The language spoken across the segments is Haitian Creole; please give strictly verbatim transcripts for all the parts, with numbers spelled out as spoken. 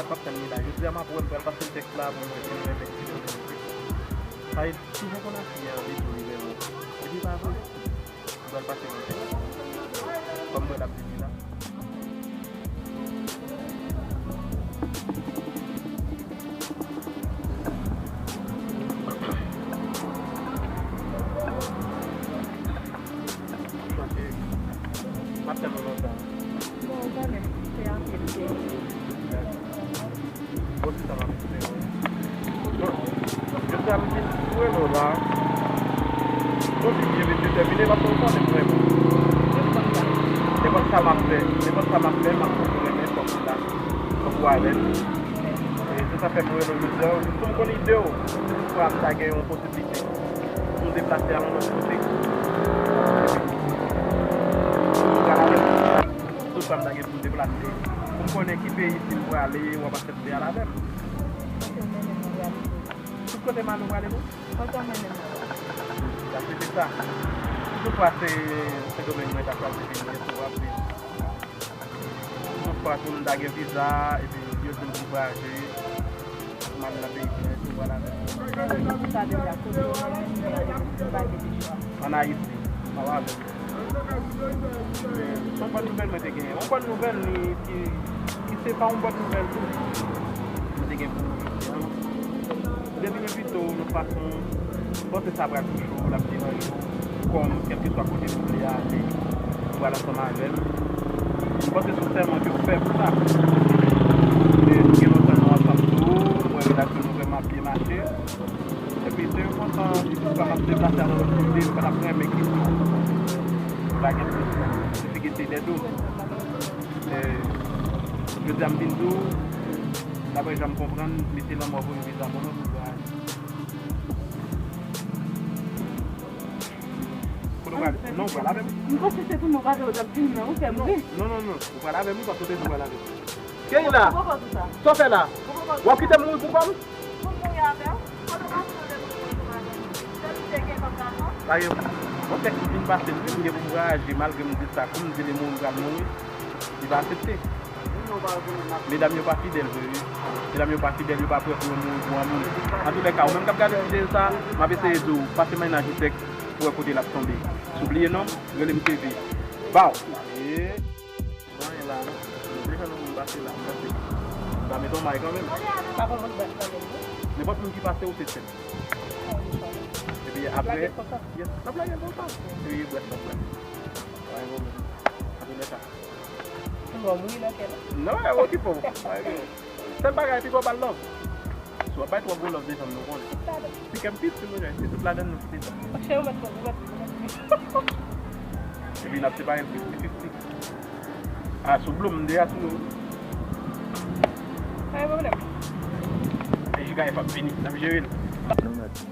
M ap tann li la. Jodi a m ap wè, m pral pase l tèks la pou m wè si m renmen ti moun. Sa vle di, si w poko nan fi a, li tou li renmen w. Epi pa vre. M pral pase l yon tèks. Kòm m wè l ap vini la. M ap tann ou lontan. Bon, ou konnen, se anpil peyi. Bon, se sa m ap espere. Bon, jodi a m vin pou rele w la. Bon, si Dye vle, detèmine, paske ou konnen m renmen w. Nenpòt sa m ap fè, nenpòt sa m ap fè, m ap toujou renmen fòk ou la, fòk ou avè m. E se sa fè m rele w jodi a. Pou m konn ide w, si toutfwa m ta gen yon posiblite pou m deplase al yon lòt kote. Toutfwa m ta gen pou m deplase, pou m konnen ki peyi, si m prale, w ap aksepte al avè m. Tout kote Manou prale tou? Sa se te sa. Si toutfwa se Sendomeng mwen ta chwazi vin, èske w ap vin? Tout fwa tou m ta gen viza, epi yo di m pou m vwayaje, m al nan peyi mwen, tou, vwala. Ou te nan viza deja, kote ou menm, ou pa gen chwa? Ann Ayiti, m ap avè w. Se yon bòn nouvèl mwen te genyen. Yon bòn nouvèl li ki, ki se pa yon bòn nouvèl tou. Mwen te gen pou jodi a. Depi m envite w yon fason, m panse sa pral touche w, l ap deranje w. Kòm, kèlkeswa kote w vle ale, ou pral ansanm avè m. M panse sensèman ke w fè pou sa. E nou gen lontan nou ansanm tou, m wè relasyon nou vrèman ap byen mache. Epi se yon kontan, si toutfwa m ap deplase al nan lòt kote, m pa t ap renmen kite w. Ou pa gen difikilte dèdou. E jodi a m vin di w, daprè jan m konprann, mete lanmò voye viza pou nou pou vwayaje. Kote w prale? Non, ou pral avè m. M panse se pou nou pa fè w t ap di m nan, ou fè m ri. Non, non, non, ou pral avè m, wi, paske w te di w pral avè m. Keyla, sa w fè la? W ap kite m mouri pou kò m? Pou mouri avè w? Kote w pase w te pou mouri pou avè m? Se li te gen kòm gason? Pa gen, yon tèks vin pase m, wi, m gen pou m vwayaje, malgre m di sa, kou m di li mouri, m pral mouri. Li pa aksepte. Medam yo pa fidèl vre, wi. Medam yo pa fidèl, yo pa prè pou yo mouri pou yon moun. Antoulèka, ou menm k ap gade videyo sa, m ap eseye di w, pase mennaj ou tèks pou wè kote l ap tonbe. Si w bliye non m, rele m T V. Baw! E, anyen la, non. Deja nou moun pase la, m panse. M ta met on may kanmenm. Pa gon moun bèt kanmenm, non. Nenpòt moun ki pase ou se sèl. Epi apre, yes, n ap lage l konsa. Epi brèf, n ap lage. Pa gen pwoblèm. Antoulèka. Ou wè m ri nan kè la. Non, e okipe w. Sèl bagay, piga w ba l love. Si w ap bay twòp gwo love desann, nou konnen. Tout ladan. Piga m piti, nou jwenn. Se tout ladan nou ki desann. Cheri, ou mèt konn, ou mèt, ou mèt. Epi n ap separe l fifti fifti. A, sou blo m de a tou. Pa gen pwoblèm. E jiga F ap vini, n ap jere l. Nou mèt.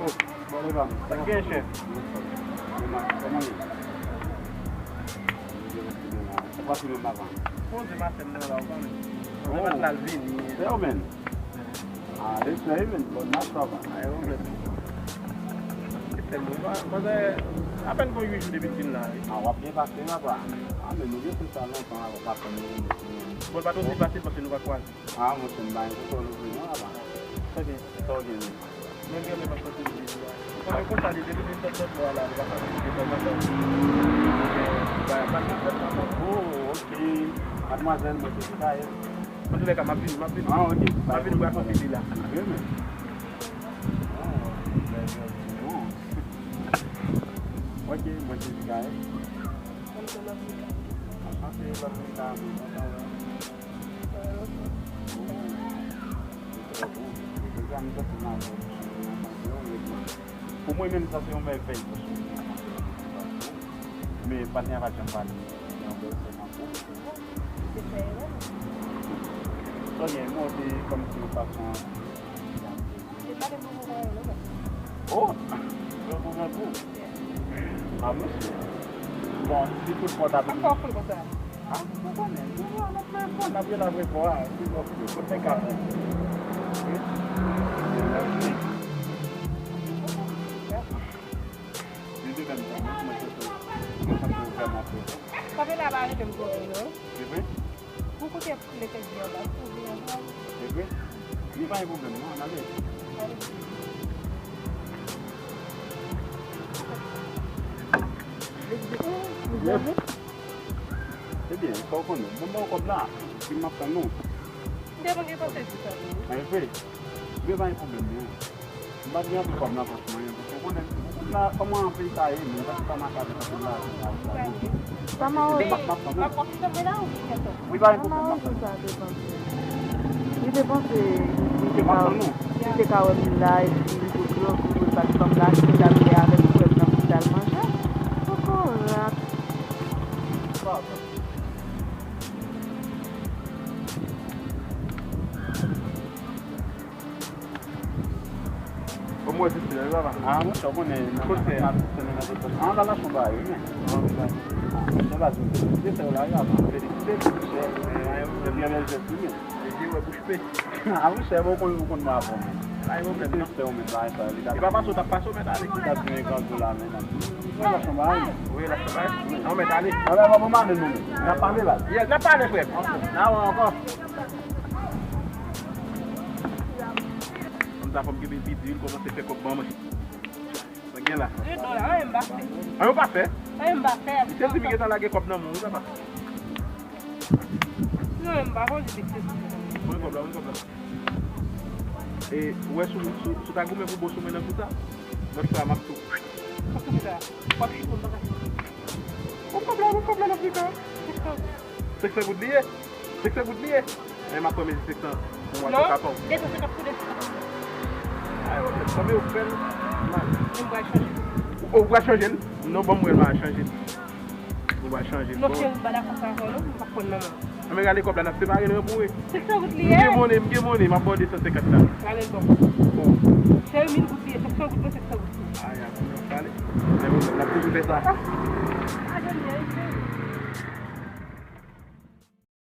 Oh, bon, leve a. Sa k gen, chèf? Kòman ye? Ou pa sou menm baton. Poze maten nan la, ou konnen. Poze maten la, l vini. Fè yo, men. Ah, respè, wi, men. Bòn mach, papa. Ay, ou vle. Kite m, ou pa, pandan apèn gon uit jou depi m vin la, wi. Ah, w ap byen pase, papa. Ah, men nou gen tout sa lontan, w ap tann nou. Bon, l pa t osi fasil paske nou pa kwaze. Ah, monchè, m pa gen kontwòl ouvri non, papa. Sa gen? Sa w gen menm? Mwen gen menm ap santi m byen la. Ou konnen konsa li depi li sot lòt bò a la, li pa santi l byen tanzantan. Li gen bagay mal nan tèt la. Oh, ok. Madmwazèl, mwen se Mikaèl. Antoulèka, m ap vini, m ap vini. Ah, ok. M ap vini, m pral konfime la. Wi, men. Oh, ok, mwen se Mikaèl. Mwen se Lòvmika. Anchante, Lòvmika, mwen kontan wè w. Pou mwen menm, sa se yon mèvèy pou sou. Men patnè a pa t janm pale. Se yon bèl sè tankou. Sa w gen, mwen, se kòmsi yon fason. Oh! Grangou, grangou. Ah, mesye. Bon, si tout fwa ta vin. Ankò fou konsa. Ah, ou konnen, nou la, n ap fè efò, n ap rele avè fò a, pi fò, pi fò, kote nèg ka fè. Li di menm sa, mwen, mwen, se, se, mwen, sa, se vrèman fè. Kanpe la, pa rete m kote, non. Se vre? Ou koute lè tèt di anba, ou vin anba. Se vre? Li pa gen pwoblèm, non, ann ale. Ale. Yes. Ebyen, sa w konnen. Bon, ban w kòb la. Di m ap tann ou. M te gen panse di sa tou. An efè, men pa gen pwoblèm, non. M pa t gen anpil kòb nan pòch mwen, paske w konnen, kòb la, kòman peyi sa ye, men sa se pa mache avèk anpil lajan, sa, sa. Sa m a wè. M ap, m ap tann ou. Wi, pa gen pwoblèm, m ap tann ou. Sa depanse. Li te panse li te ka, li te ka wè m la, epi li te gran kou, li pa t ban m lajan, li t ap vle avèk frè m nan pou l t al manje. Poko rat. Bon, mwen di se la, papa. Ah, monchè, w konnen, nan, nan, nan, nan, nan, an, la, lach yon bagay, wi, men. Monchè, baz, mwen felisite sa yo la, wi, papa. Felisite, monchè. Epi, ann jès, wi, men. Epi, wè, bouch pe. Ah, monchè, bon, w konn, w konn mwen avè w, men. Pa gen pwoblèm, non. Felisite w, men, bagay sa yo, li ta... E pa pase w t ap pase, w mèt ale. Li ta byen grandi la, men, nan. Wè, lach yon bagay. Wi, lach yon bagay. An, mèt ale. An, lè, bon, m ale, non, men. N ap pale, baz. Yes, n ap pale, frè m. Ok. N a wè ankò. Kòm sa, fò m kenbe l pi di, l kòmanse fè kòb ban mwen. Sa gen la. Rido la, anyen m pa fè. Anyen w pa fè? Anyen m pa fè. Misye di m gentan lage kòb nan men w, wi, papa. Non, m pa konn di misye. Mwen kòb la, mwen kòb la. E, ou wè, si w, si w, si w ta goumen pou bòs ou mwen nan kou sa, lòt fwa, m ap tou. Kòb sa, w ap chita, m pa ka chita. Mwen kòb la, mwen kòb la, nan kou sa. Senk san goud li ye? Senk san goud li ye? Men m ap pran mezi senk san pou mwa septanm. Non, de san senkant pou de san. Ay, wè, men kòman yo fè l mal. Men m pral chanje. Ou, ou pral chanje l? Non, ban m wè l, m a chanje l. Ou pral chanje l. Non, cheri, m pa dakò sa avè w, non, m p ap pran nan men w. Anben, gade kòb la, n ap separe l, ranboure. Senk san goud li ye. M gen monnen, m gen monnen, m ap ba w de san senkant la. Gade l bon. Oh. Cheri, mil goud li ye, senk san goud mwen, senk san goud pou ou. Ay, a, kòman w pale? Men bon, n ap toujou fè sa. Ah, ah, jan m ye,